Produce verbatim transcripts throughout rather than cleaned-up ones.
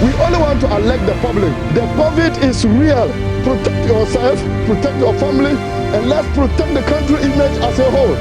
We only want to alert the public. The COVID is real. Protect yourself, protect your family, and let's protect the country image as a whole.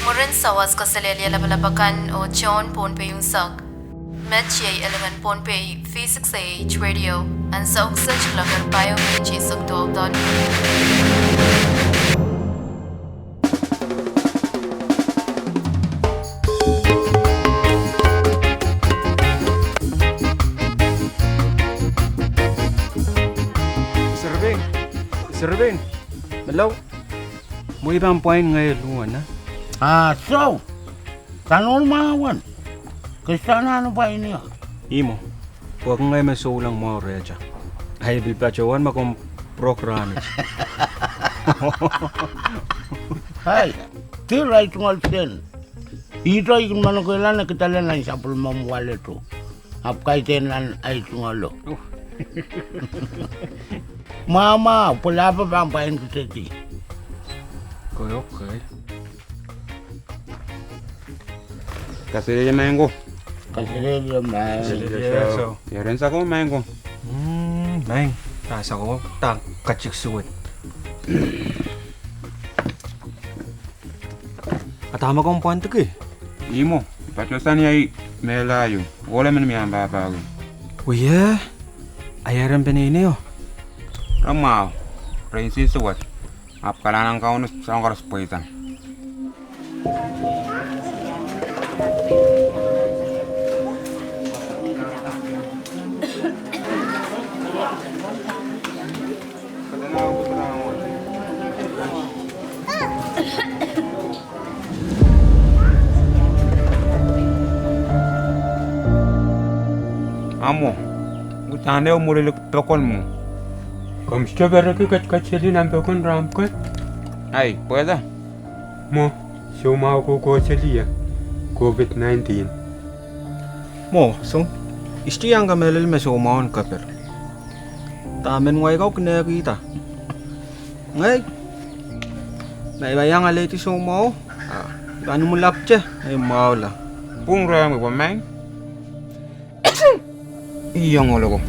Mwurin sawas, kaselehlie lapalap akan oh tohn Pohnpei unsek. Met iei elingan Pohnpei V six A H Radio, ansou kiset kuloak ehu pahieu me iei eisek duwau doadoahk. Serving, serving, melo. Mwein pahn pwain ngehi luhn ah? Ah, soh. Kanohn mwahu wen. Ke sohte anahne pwain ie? Ihmwo. Pwehki ngehi me souleng mwahu rehtail. Ahi pil patohwan ma komw pwurok rahnwet. Hai, di irail tungoal sen. Ihte I kin manokehla ne kidala nan sapwellimomw waledo. Ahpw kaidehn nan ahi tungoalo. Mwahmwahu, pwe lahpo pahn pwain kitedi. Koi, okay. Kaselehlie maing ko. Kaselehlie maing. Kaselehlie. Ieren sako maing ko. Mm, maing. Dah sako, dah katik suwed. A dahme komw pwandiki? Ihmwo, I patohsang ie, I mehla ie. Ohl emen me I pahn pahpa wie. Wie, a ieren peneinei o? Re mwahu, re nsensuwed. Ahpw kalahngan en Kauno soahng koaros pweida. Amwo, udahn ehu mwurilik pokon mwo. Komw sohte pereki ketiketiseli nan pokon rahn pwukat? Ai, pwehda? Mwo, soumwahu kohkohseli ie, COVID nineteen. Mwo, soh, I sohte iang kamehlele me soumwahu en keper. Dahme ngehi kak kin ehukihda? Ngehi, ma I pahn iang alehdi soumwahu, ah, I pahn imwilapwte, ngehi mwahula. Pwung rehmw pwe maing. Iang ohloko.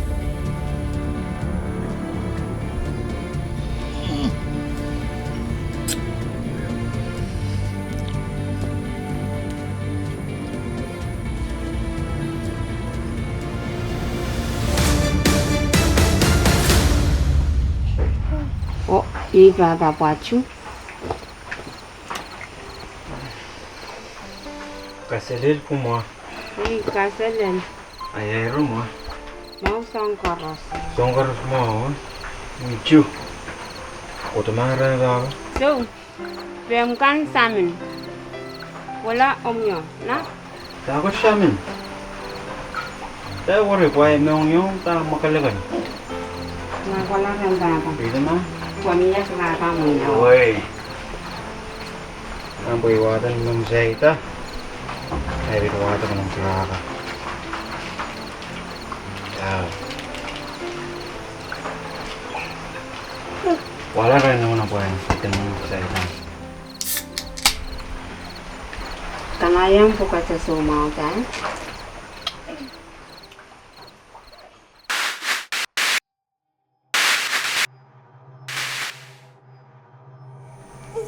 Oh, ih pahpa pwahtu. Kaselel kumwa. Ih, kaselel. Ai, ai, ro mwo. Mwahu soahng koaros. Soahng koaros mwahu, eh? Ih, tu. Kohdo marain pahpa. Soh, pehm kan samin. Wala omw io, na? Dahkot samin? Dahkot were pwe I mohngiong dahkot mwakelekel. Ngehi kohla rehn pahpa. Ih, ma? Komw iang pahpa mwein. Wei. Nan pwe I wahdo ni mehn saida, I pil wahdo ni mehn saida. Ia. Wahla rehn nohno pwe I pil mehn saida. Kanahieng pwukat soumwahu da.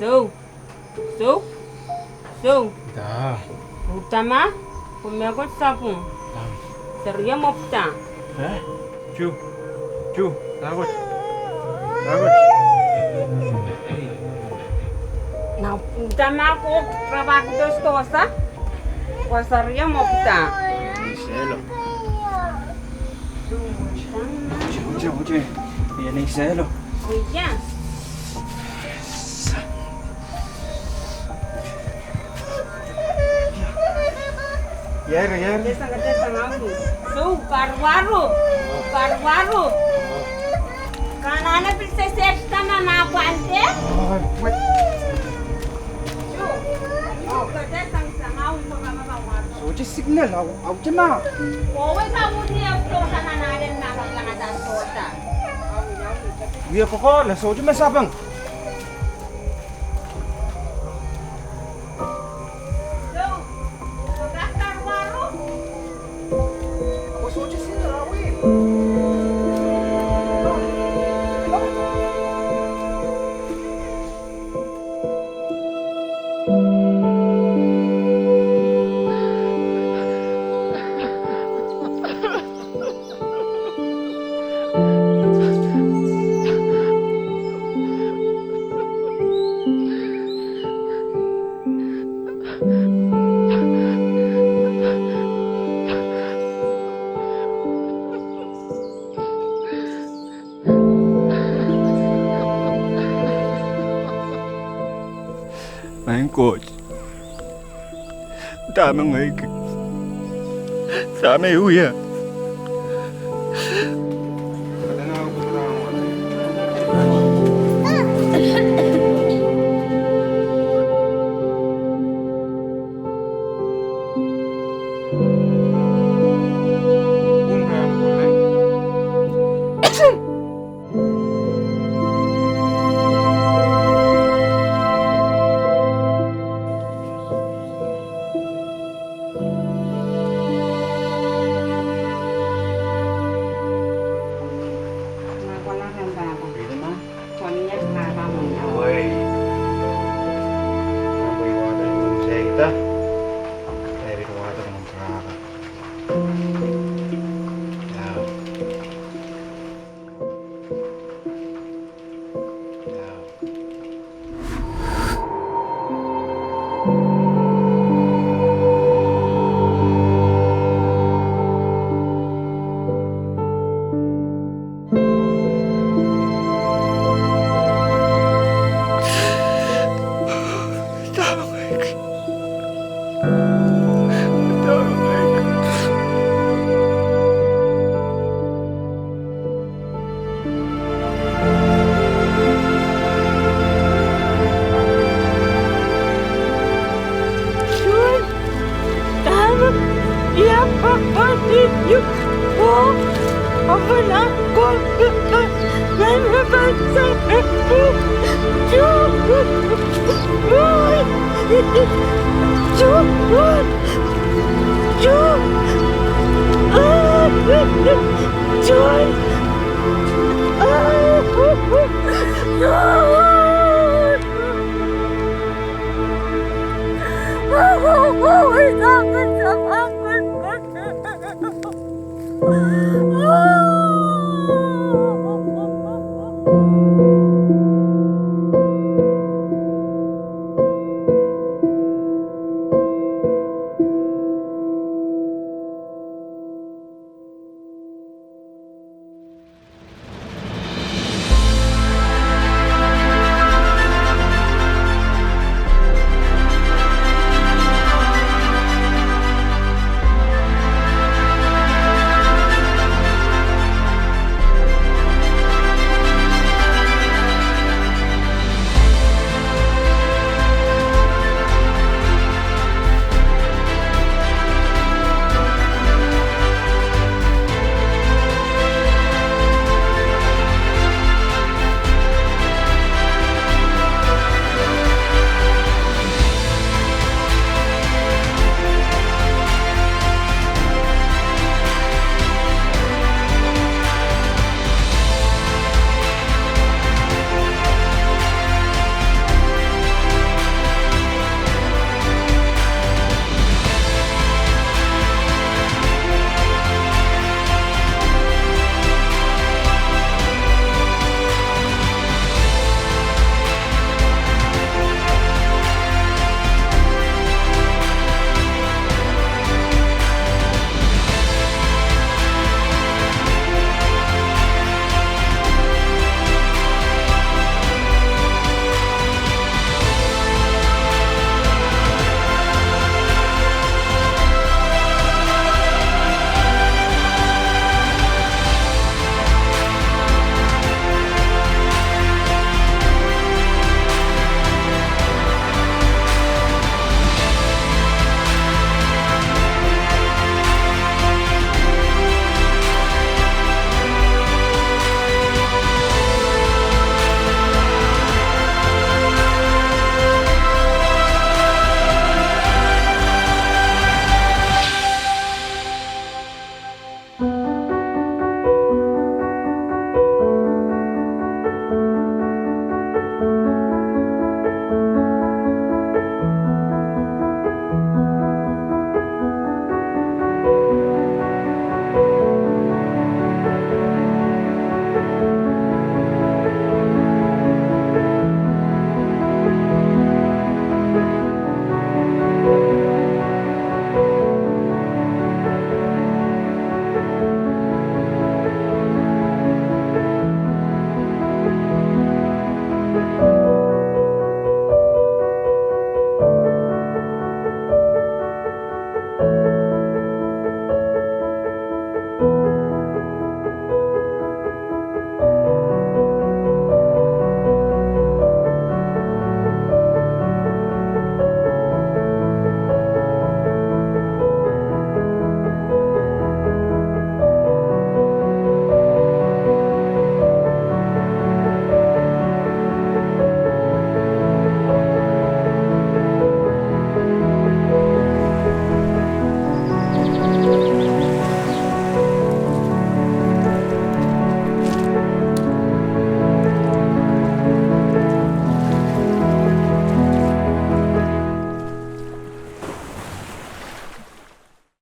Sou, sou, sou. Da. Uhdahn ma, komw mehkot sapwung. Da. Serio mepwuhda. Eh? Ju, ju, dahkot. Dahkot. Na uhdahn ma ko rapahki doadoahk. Ko serio mepwuhda. Sehlo. Oje, oje, oje. Ia nei sehlo. Ia. Ia, ia. Sou, karuwaru. Karuwaru. Kanahne pil sehse dahme ma pwante. Sohte signal, au, au, tema. Wie kokohla, sohte me sapeng. Maing Koht, dahme ngehi ki, dahme I wia.